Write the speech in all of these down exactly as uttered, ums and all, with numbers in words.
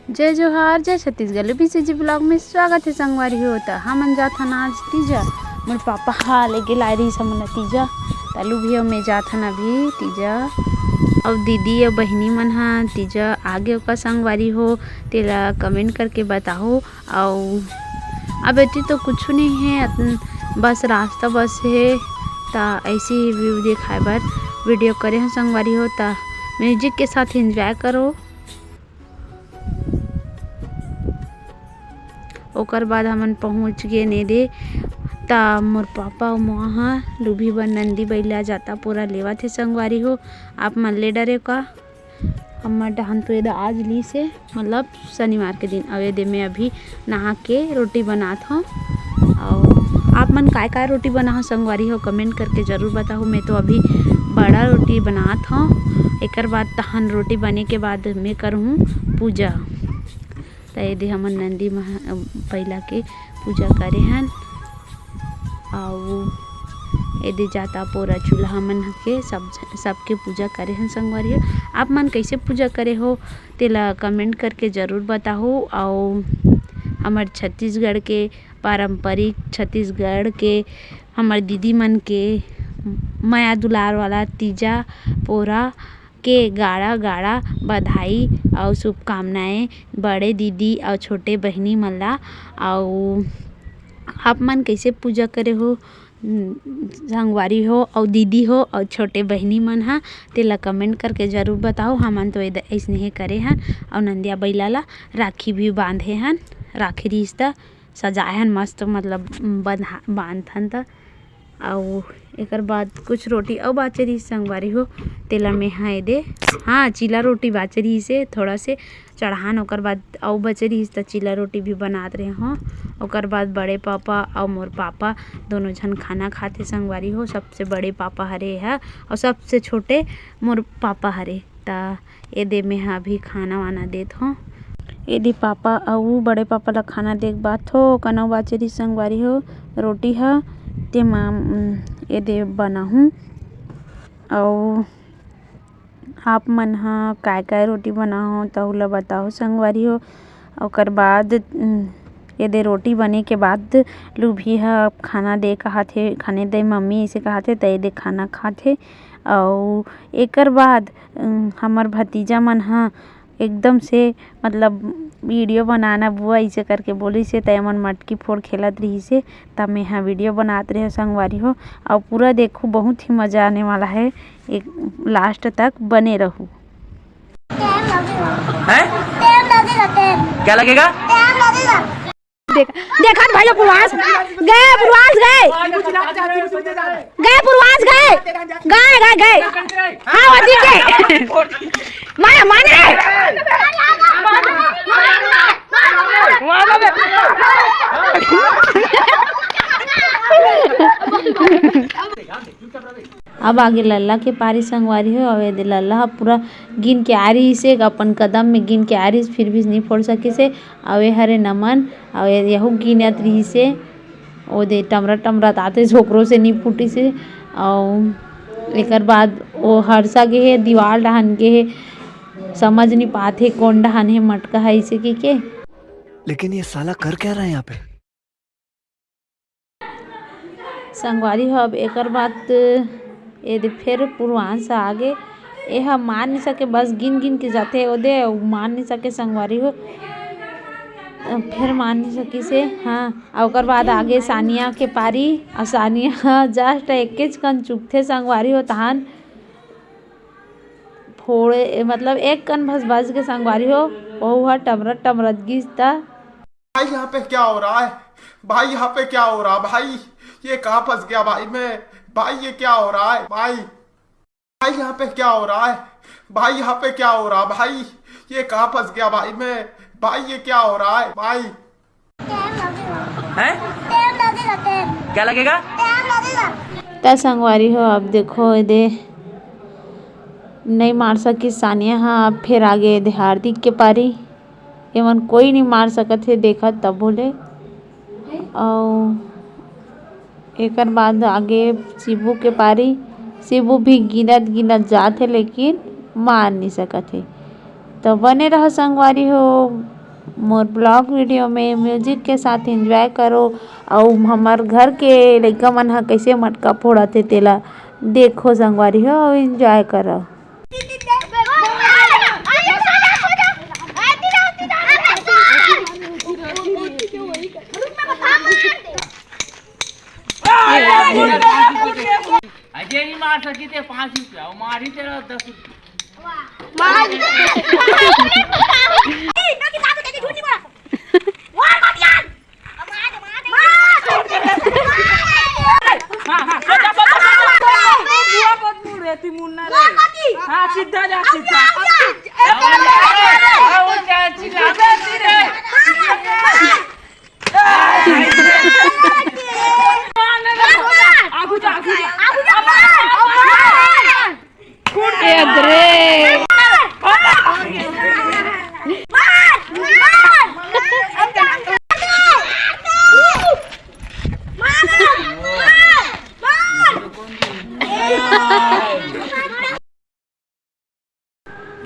जय जोहार, जय छत्तीसगढ़। लुभी से जी ब्लॉग में स्वागत है संगवारी हो। त हमन जात हन आज तीजा, मोर पापा हा लेके लाए रहिस हमन ला तीजा। त लुभी अउ मैं जात हन अभी तीजा। अउ दीदी अउ बहिनी मन हा तीजा आगे ओकर संगवारी हो, तेला कमेंट करके बताओ। अउ अब एती तो कुछु नहीं है, अतन बस रास्ता बस है। त ऐसी व्यू दिखाए बर वीडियो करे हन संगवारी हो। त म्यूजिक के साथ एंजॉय करो। ओकर बाद हमन पहुँच गे ने दे, त मोर पापा अउ मोहा लुभी बर नंदी बइला जाता पोरा लेवत हे संगवारी हो। आप मन ले डरे का? हमर डहन तो एदा आज ली से, मतलब शनिवार के दिन। अउ एदे मैं अभी नहा के रोटी बनात हूँ। अउ आप मन काय काय रोटी बनाहो संगवारी हो, कमेंट करके जरूर बताओ। मैं तो अभी बड़ा रोटी बनात हूँ। एकर बाद तहन रोटी बने के बाद मैं करहूँ पूजा। त एदे हमन नंदी महा-, बइला के पूजा करे हन। अउ एदे जाता पोरा चूल्हा मन के सब, सबके पूजा करे हन संगवारी हो। आप मन कैसे पूजा करे हो, तेला कमेंट करके जरूर बताओ। अउ हमर छत्तीसगढ़ के पारंपरिक, छत्तीसगढ़ के हमर दीदी मन के मया दुलार वाला तीजा पोरा के गाड़ा गाड़ा बधाई अउ शुभकामनाएं बड़े दीदी अउ छोटे बहिनी मन ला। अउ आप मन कैसे पूजा करे हो, उम, संगवारी हो अउ दीदी हो अउ छोटे बहिनी मन हा, तेला कमेंट करके जरूर बताओ। हमन तो एद-, अइसने हे करे हन। अउ नंदिया बइला ला राखी भी बांधे हन, राखी रिश्ता सजाए हन मस्त, मतलब बंधा-, बांधथन त। अउ एकर बाद कुछ रोटी अउ बाचे रहिस संगवारी हो, तेला में हा एदे, हाँ, चीला रोटी बाचे रहिस हे, थोड़ा से चढ़ान, ओकर बाद अउ बचे रहिस त चीला रोटी भी बनात रहे हो। ओकर बाद बड़े पापा अउ मोर पापा दोनों झन खाना खाथे संगवारी हो। सबसे बड़े पापा हरे हा अउ सबसे छोटे मोर पापा हरे। त एदे में हा अभी खाना वाना देत हो। एदे पापा अउ बड़े पापा ला खाना देख बात हो, कनौ बाचे रहिस संगवारी हो, रोटी हा तेमा, उम, एदे बनाहूँ। अउ आप मन हा काय काय रोटी बनाहो, तहू ला बताओ संगवारी हो। ओकर बाद, उम, एदे रोटी बने के बाद लूभी हा खाना दे कहत हे, खाने दे मम्मी, अइसे कहत हे, त एदे खाना खात हे। अउ एकर बाद, उम, हमर भतीजा मन हा एकदम से, मतलब, वीडियो बनाना बुआ, अइसे करके बोलिस हे, त एमन मटकी फोड़ खेलत रहिस हे, त मेहा वीडियो बनात रहे संगवारी हो। अउ पूरा देखू, बहुत ही मजा आने वाला है, एक लास्ट तक बने रहू। हैं? क्या लगेगा? देख, देखत भाई लोग पूर्वांश गए, पूर्वांश गए, गए पूर्वांश गए, गए, गए, गए। हाँ, वो ठीक है। मारे, मारे। अब आगे लल्ला के पारी संगवारी हो। अउ एदे लल्ला ह पूरा गिन के आ रहिस हे, अपन कदम में गिन के आ रहिस, फिर भी नहीं फोड़ सकिस हे। अउ ए हरे नमन, अउ ए-, यहू गिनत रहिस हे, ओदे टमरत टमरत आते झोकरो से नहीं फूटिस हे। अउ एकर बाद ओ हरसा गे हे, दीवाल डहान गे हे, समझ नहीं पात हे कोन डहान हे मटका है इसे की के। लेकिन ये साला कर क्या रहा है यहाँ पे? संगवारी हो, अब एकर बाद एदे फेर पूर्वांश आगे, एहा मान नहीं सके, बस गिन गिन के जाथे ओदे, अउ मान नहीं सके संगवारी हो, फेर मान नहीं सकिस हे। हाँ, अउ ओकर बाद आगे सानिया के पारी, अउ सानिया ह just एकेच कन चुकथे संगवारी हो, तहान फोड़े, मतलब एक कन भस बच के संगवारी हो, ओहू ह टमरत टमरत गिस त। भाई, यहाँ पे क्या हो रहा है? भाई, यहाँ पे क्या हो रहा भाई? ये कहाँ फंस गया भाई मैं? भाई, ये क्या हो रहा है भाई? भाई, यहाँ पे क्या हो रहा है? भाई, यहाँ पे क्या हो रहा भाई? ये कहाँ फंस गया भाई मैं? भाई, ये क्या हो रहा है भाई? हैं? क्या लगेगा? त संगवारी हो, अब देखो एदे नहीं मार सकिस सानिया ह, अब फेर आगे एदे हार्दिक के पारी। एमन कोई नहीं मार सकत हे, देखत तभो ले। अउ एकर बाद आगे शिबू के पारी। शिबू भी गिनत गिनत जात हे, लेकिन मार नहीं सकत हे। त बने रहो संगवारी हो, मोर vlog video में music के साथ enjoy करो, अउ हमर घर के लइका मन ह कइसे मटका फोड़त हे, तेला देखो संगवारी हो, अउ enjoy करो। अजय नहीं मार सकी थे पाँच रुपया, वो मारी तेरा दस रुपया। हाँ, सीधा जा, सीधा। ए दरे।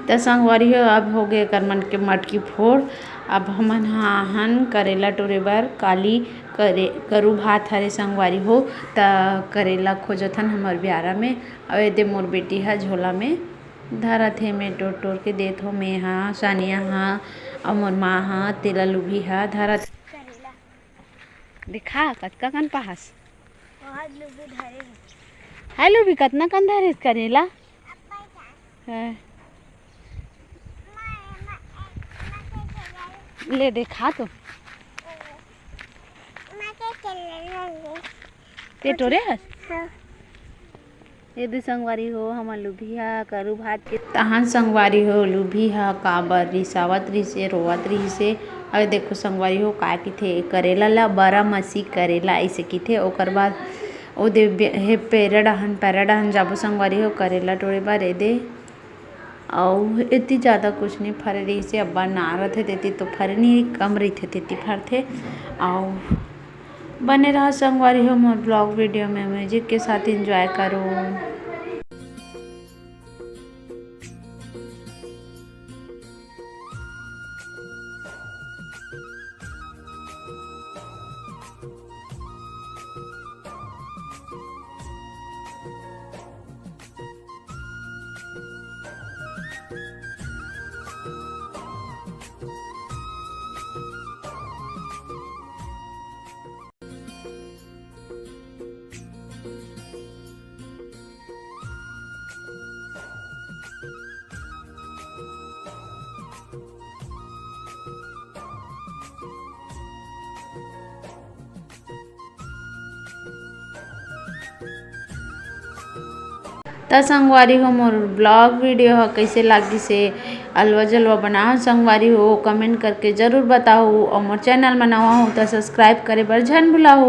त संगवारी हो, अब हो गे एकर मन के मटकी फोड़। अब हमन ह आहन करेला टोरे बर, काली करे, करू भात हरे संगवारी हो। त करेला खोजत हन हमर बियारा में, अउ एदे मोर बेटी ह झोला में धरत हे, मैं टोर टोर के देत हो, मैं ह, सानिया ह, अउ मोर माँ ह, तेला लुभी ह धरत। देखा, कतका कन पाहस। बहुत लुभी धरे हे। हाय लुभी, कतना कन धरे करेला? हाँ। ले देखा तो। ते टोरे हस? हाँ। ए दे संगवारी हो, हमर लुभी ह करू भात के। तहन संगवारी हो, लुभी ह काबर रिसावत रिहिसे, रोवत रिहिसे। अउ देखो संगवारी हो, का किथे, करेला ला बरा मसी करेला अइसे किथे। ओकर बाद ओ दे बे-, हे पेरा डहन, पेरा डहन जाबो संगवारी हो, करेला टोरे बर ए दे। अउ एती जादा कुछ नइ फरे रिहिसे, अब्बड़ नान रथे तेती तो फरे नइ, कम रहिथे तेती फरथे। अउ बने रहा संगवारी हो मोर vlog video में, music के साथ enjoy करो। त संगवारी हो, मोर vlog video ह कइसे लागिस हे, अलवा जलवा बनाहव संगवारी हो, comment करके जरूर बताहू। अउ मोर channel म नवा हो त subscribe करे बर झन भुलाहू।